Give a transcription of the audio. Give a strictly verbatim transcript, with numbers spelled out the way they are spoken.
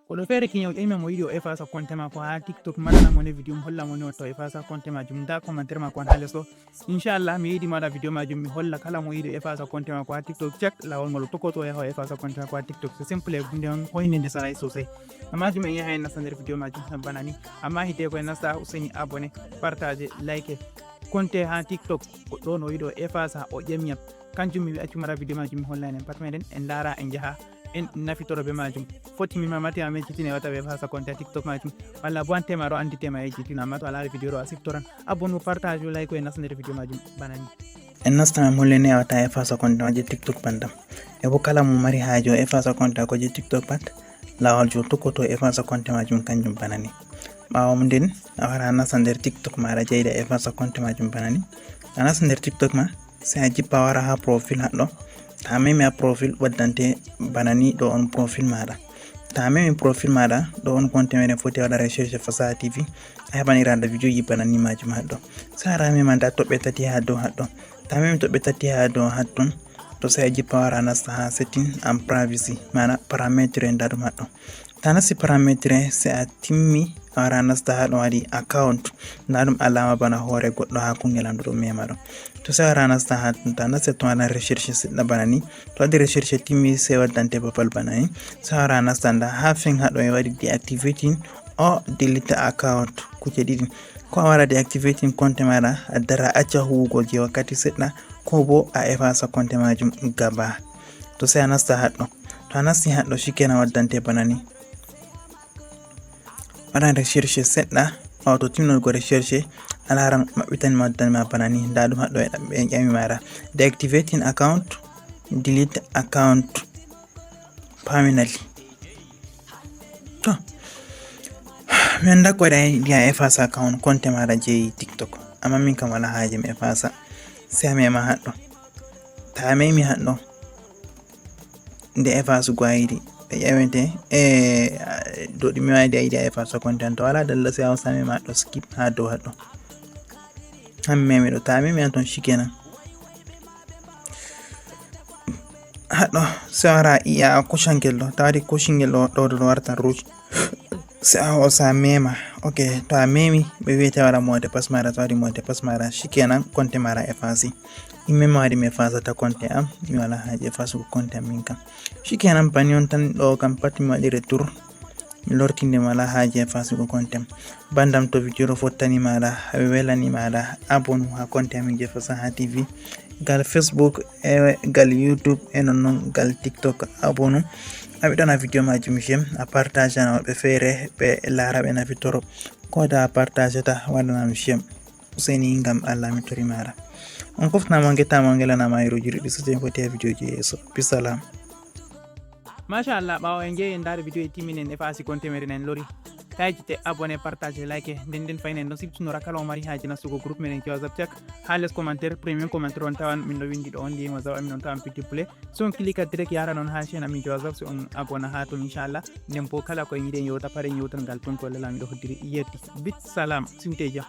Goɗɗo feere kiñe o ƴami mo yiɗi o efface compte maako haa TikTok, mi waɗana mo ne video, mi holla mo ne o to efface compte maajum. Ndaa commentaire maako on haa les ɗo. Inchallah, mi yiɗi mi waɗa video maajum, mi holla kala mo yiɗi o efface compte maako haa TikTok, cak laawol ngol o tokkoto o yaha o efface compte maako haa TikTok. C'est simple, huunde on hoynde nde saray sosai. Amma maajum en yaha en nasta nder video maajum bana ni. Amma hiddeko en nasta, useni abonné, partage, like. Compte haa TikTok, goɗɗo on o yiɗi o efface, o ƴami yam. Kanjum mi accu mi waɗa video maajum, mi holla en pat meɗen, en ndaara, en njaha, en nafitoro be maajum. Foti mi ma mate a mejjitine wata ɓe efface compte haa TikTok maajum. Walla bo an tema ɗo anndi tema yejjitino, amma to a laari video ɗo a siftoran. Abonné, partage, like, en nasta nder video maajum bana ni. En nasta mi holle ne a wata efface compte maajum TikTok bandam. E bo kala mo mari haaje o efface compte maako je TikTok pat, laawol je o tokkoto efface compte maajum kanjum bana ni. Ɓaawo nden a wara a nasta nder TikTok maaɗa je a yiɗi a efface compte maajum bana ni. A nasta nder TikTok ma, sai a jippa a wara haa profil haɗɗo. To a memi haa profil waddante bana ni, ɗo on profil maaɗa. To a memi profil maaɗa, ɗo on compte meɗen foti a waɗa recherche Fasaha T V. A heɓan iri haala video ji bana ni maajum haɗɗo. Sai a wara a mema ndaa toɓɓe tati haa dow haɗɗo. To a memi toɓɓe tati haa dow haɗɗon, to sai a jippa a wara a nasta haa setting and privacy, maana parametre, ndaa ɗum haɗɗo. To a nasti parametre, sai a timmi a wara a nasta haa ɗo waɗi account. Ndaa ɗum alaama bana hoore goɗɗo haa kungel am ɗo ɗum mema ɗo. To sai a wara a nasta haa ton, to a nasti ton a waɗan recherche seɗɗa bana ni. To a waɗi recherche timmi sai waddante babal bana ni. Sai a wara a nasta ndaa haa fin haɗɗo e waɗi deactivating or delete account, kuje ɗiɗi. Ko a wara deactivating compte maaɗa, a dara a acca huwugo je wakkati seɗɗa, ko bo a efface compte maajum gaba. To sai a nasta haɗɗo. To a nasti haɗɗo, shikenan waddante bana ni. Waɗan recherche seɗɗa, ɓaawo to timmingo recherche, a laaran maɓɓitani ma waddani ma bana ni. Ndaa ɗum haɗɗo e ɗaɓɓe en ƴami maaɗa. Deactivating account, delete account permanently. To, mi anndaa ko waɗi a yiɗi a efface account compte maaɗa je TikTok. Amma min kam walaa haaje mi efface. Sai a mema haɗɗo. To a memi haɗɗo, nde efface go a yiɗi, ɓe ƴamete, e, dow ɗume a yiɗi a efface compte an. To walaa dalla sai a hosa mema haɗɗo skip haa dow haɗɗo. Haa mi memi ɗo, to a memi an ton shikenan. Haɗɗo, sai a wara a yi'a a kucangel ɗo, to a waɗi kucangel ɗo, ɗo, ɗo, ɗo wartan rouge. Sai a hosa a mema. Ok, to a memi, ɓe wi'ete a waɗa mot de passe maaɗa, to a waɗi mot de passe maaɗa, shikenan, compte maaɗa efface. Min ma waɗi mi efface ta compte am, mi walaa haaje efface go compte am min kam. Shikenan, bani on tan ɗo kam pat mi waɗi retour. Mi lorti nde mi walaa haaje efface go compte am. Bandam, to video ɗo fottani maaɗa, haa ɓe welani maaɗa, abonné haa compte amin je Fasaha T V. Gal Facebook, e gal YouTube, e non non gal TikTok, abonné. A wiɗana video maajum j'aime, a partage na woɓɓe feere, ɓe laara ɓe nafitoro. Ko da a partage ta, waɗanam j'aime. Useni ngam Allah mi tori maaɗa. On fof na mo ngeta mo ngela na ma yero jiri ɗi sote foti a video je yeeso. Bisalam. Machallah, ɓaawo en jeeyi en ndaari video e timmini en efface compte meɗen en lori. Taa yejjite abonné, partage, like, nden nden faynen ɗon siftinora kala o mari haaje nastugo groupe meɗen je WhatsApp cak. Haa les commentaire, premier commentaire on tawan min ɗo windi ɗo on ndiyam WhatsApp amin on tawan petit poulet. So on clique direct yara non haa chaîne amin je WhatsApp, so on abonné haa ton inchallah. Nden bo kala ko en yiɗi en yewta pare en yewtan ngal ton ko lala mi ɗo hoddiri yetti. Bit salam, sinte jam.